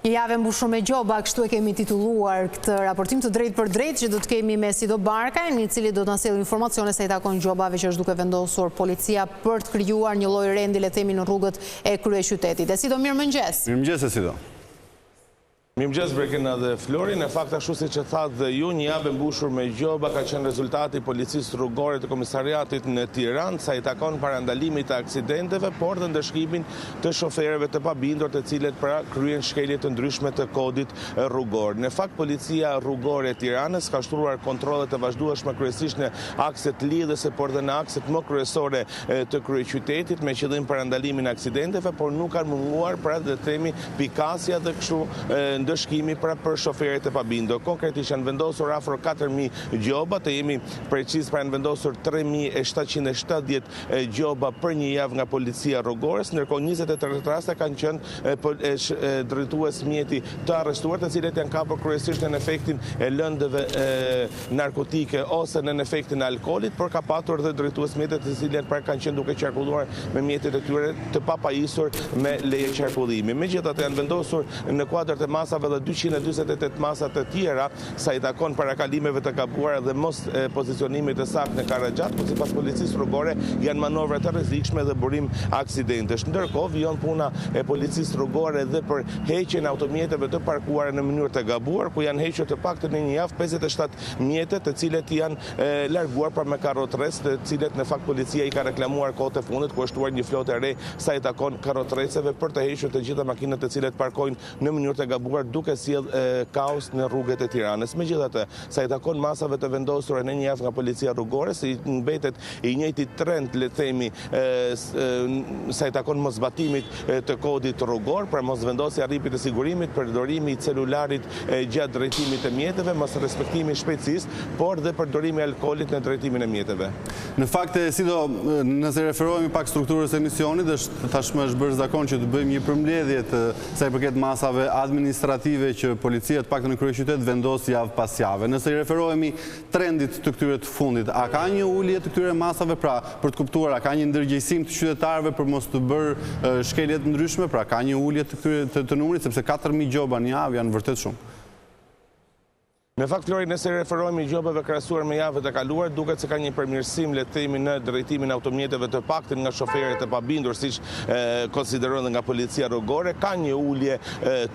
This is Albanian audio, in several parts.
Një javë e mbushur me gjoba, kështu e kemi titulluar këtë raportim të drejtpërdrejtë që do të kemi me Sido Barkajn, i cili do të na sjellë informacione sa i takon gjobave që është duke vendosur policia për të krijuar një lloj rendi, le të themi, në rrugët e kryeqytetit. E Sido, mirëmëngjes. Mirëmëngjes, e Sido. Mirëmëngjes Brikena dhe Flori, në fakt ashtu siç e thatë dhe ju, një javë e mbushur me gjoba ka qenë rezultati i policisë rrugore të komisariatit në Tiranë, sa i takon parandalimit të aksidenteve, por dhe ndëshkimin të shoferëve të pabindur të cilët pra kryejnë shkelje të ndryshme të kodit rrugor. Në fakt policia rrugore e Tiranës ka ushtruar kontrolle të vazhdueshme kryesisht në akset lidhëse, por dhe në akset më kryesore të kryeqytetit me qëllim parandalimin e aksidenteve, por nuk kanë munguar pra dhe themi pikasja dhe kështu ndëshkimi pra për shoferët e pabindur. Konkretisht janë vendosur afro 4000 gjoba, të jemi preciz pra janë vendosur 3770 gjoba për një javë nga policia rrugore, ndërkohë 23 raste kanë qenë drejtues mjeti të arrestuar, të cilët janë kapur kryesisht nën efektin e lëndëve narkotike ose nën efektin e alkoolit, por ka patur dhe drejtues mjete të cilët pra kanë qenë duke qarkulluar me mjetet e tyre të papajisur me leje qarkullimi. Megjithatë janë vendosur në kuadër të masave dhe 248 masa të tjera sa i takon parakalimeve të gabuara dhe mos pozicionimit të saktë në karrexhatë, ku sipas policisë rrugore janë manovra të rrezikshme dhe burim aksidentesh. Ndërkohë vijon puna e policisë rrugore dhe për heqjen e automjeteve të parkuara në mënyrë të gabuar, ku janë hequr të paktën në një javë 57 mjete të cilët janë larguar pra me karrotrec, të cilët në fakt policia i ka reklamuar kohët e fundit, ku është shtuar një flotë e re sa i takon karrotreceve për të hequr të gjitha makinat të cilët parkojnë në mënyrë të gabuar duke sjellë kaos në rrugët e Tiranës. Megjithatë, sa i takon masave të vendosura në një javë nga policia rrugore, si mbetet i njëjti trend, le të themi, sa i takon moszbatimit të kodit rrugor, pra mosvendosja e rripit të sigurimit, përdorimi i celularit gjatë drejtimit të mjeteve, mosrespektimi i shpejtësisë, por dhe përdorimi i alkoolit në drejtimin e mjeteve. Në fakt, Sido, nëse i referohemi pak strukturës së emisionit, është tashmë është bërë zakon që të bëjmë një përmbledhje të sa i përket masave administrative që policia të paktën në kryeqytet vendos javë pas jave. Nëse i referohemi trendit të këtyre të fundit, a ka një ulje të këtyre masave, pra për të kuptuar a ka një ndërgjegjësim të qytetarëve për mos të bërë shkelje të ndryshme, pra ka një ulje të këtyre të numrit, sepse 4000 gjoba në javë janë vërtet shumë. Në fakt, Flori, nëse i referohemi gjobave krahasuar me javët e kaluar, duket se ka një përmirësim, le të themi, në drejtimin e automjeteve të paktën nga shoferët e pabindur, siç konsiderohen dhe nga policia rrugore, ka një ulje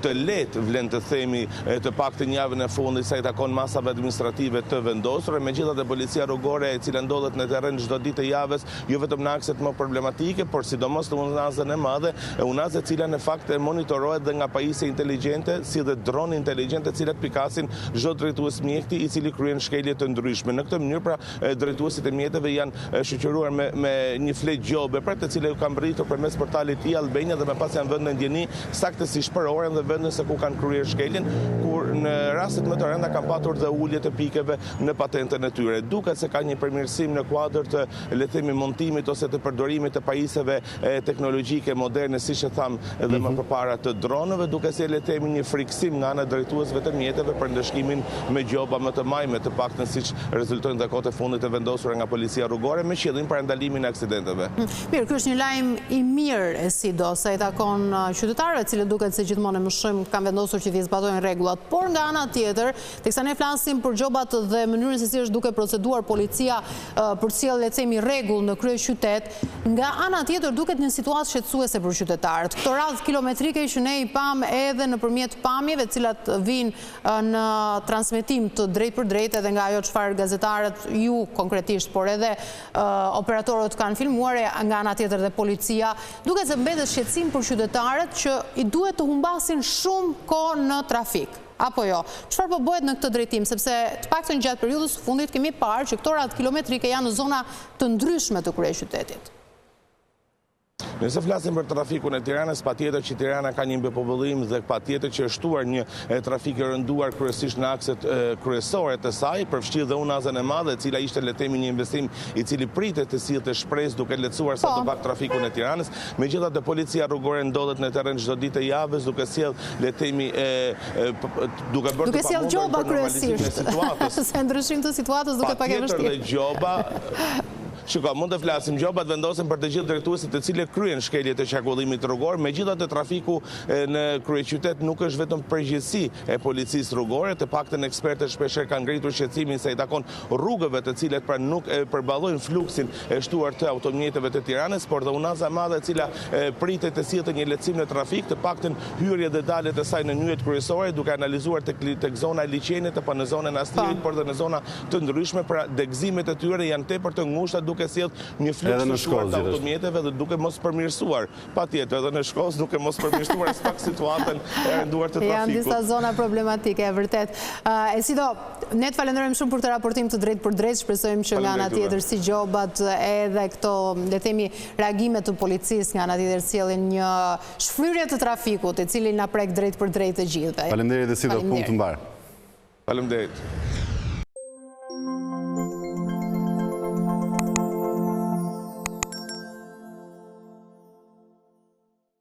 të lehtë, vlen të themi, të paktën javën e fundit sa i takon masave administrative të vendosura. Megjithatë, policia rrugore e cila ndodhet në terren çdo ditë të javës, jo vetëm në akset më problematike, por sidomos në unazën e madhe, unazë e cila në fakt monitorohet dhe nga pajisje inteligjente, si dhe dronë inteligjente, të cilat pikasin çdo drejtues mjeti i cili kryen shkelje të ndryshme. Në këtë mënyrë, pra, drejtuesit e mjeteve janë shoqëruar me me një fletë gjobe, pra të cilat u kanë mbërritur përmes portalit e-Albania dhe më pas janë vënë në dijeni saktësisht për orën dhe vendin se ku kanë kryer shkeljen, kur në rastet më të rënda kanë patur dhe ulje të pikëve në patentën e tyre. Duket se ka një përmirësim në kuadër të, le të themi, montimit ose të përdorimit të pajisjeve teknologjike moderne, siç e thamë edhe më mhm. përpara të dronëve, duke sjellë le të themi një frikësim nga ana e drejtuesve të mjeteve për ndëshkimin me gjoba më të majme, të paktën siç rezultojnë dhe kohët e fundit të vendosura nga policia rrugore me qëllim parandalimin e aksidenteve. Mirë, ky është një lajm i mirë Sido, sa i takon qytetarëve, të cilët duket se gjithmonë e më shumë kanë vendosur që t'i zbatojnë rregullat. Por nga ana tjetër, teksa ne flasim për gjobat dhe mënyrën se si është duke proceduar policia për të sjellë le të themi rregull në kryeqytet, nga ana tjetër duket një situatë shqetësuese për qytetarët. Këto radhë kilometrike që ne i pamë edhe nëpërmjet pamjeve, të cilat vijnë në transmetim të drejtpërdrejtë edhe nga ajo çfarë gazetarët ju konkretisht, por edhe operatorët kanë filmuar e nga ana tjetër dhe policia, duket se mbetet shqetësim për qytetarët që i duhet të humbasin shumë kohë në trafik. Apo jo? Çfarë po bëhet në këtë drejtim? Sepse të paktën gjatë periudhës së fundit kemi parë që këto radhë kilometrike janë në zona të ndryshme të kryeqytetit. Nëse flasim për trafikun e Tiranës, patjetër që Tirana ka një mbipopullim dhe patjetër që është shtuar një trafik i rënduar kryesisht në akset kryesore të saj, përfshirë dhe Unazën e Madhe, e cila ishte le të themi një investim i cili pritet të sillte shpresë duke lehtësuar sa do po. pak trafikun e Tiranës. Megjithatë, policia rrugore ndodhet në terren çdo ditë të javës duke sjellë le të themi duke bërë të pamundur për normalizimin e situatës. Se ndryshim të situatës duket pak e vështirë. Patjetër dhe gjoba. Shiko, mund të flasim, gjobat vendosen për të gjithë drejtuesit të cilët kryejnë shkelje të qarkullimit rrugor, megjithatë trafiku në kryeqytet nuk është vetëm përgjegjësi e policisë rrugore, të paktën ekspertët shpeshherë kanë ngritur shqetësimin sa i takon rrugëve të cilat pra nuk e përballojnë fluksin e shtuar të automjeteve të Tiranës, por dhe Unaza e Madhe e cila pritet të sillte një lehtësim në trafik, të paktën hyrjet dhe daljet e saj në nyjet kryesore, duke analizuar tek tek zona e liqenit apo në zonën e Astirit, por dhe në zona të ndryshme, pra degëzimet e tyre janë tepër të ngushta duke sjellë një fluks të shtuar të automjeteve dhe duke mos përmirësuar, patjetër edhe në Shkozë duke mos përmirësuar aspak situatën e rënduar të trafikut. Janë disa zona problematike, e vërtetë. Esido, ne të falenderojmë shumë për këtë raportim të drejtpërdrejtë, shpresojmë që nga ana tjetër si gjobat edhe këto, le të themi, reagime të policisë nga ana tjetër sjellin një shfryrje të trafikut, i cili na prek drejtpërdrejt të gjithëve. Faleminderit Esido, punë të mbarë. Faleminderit.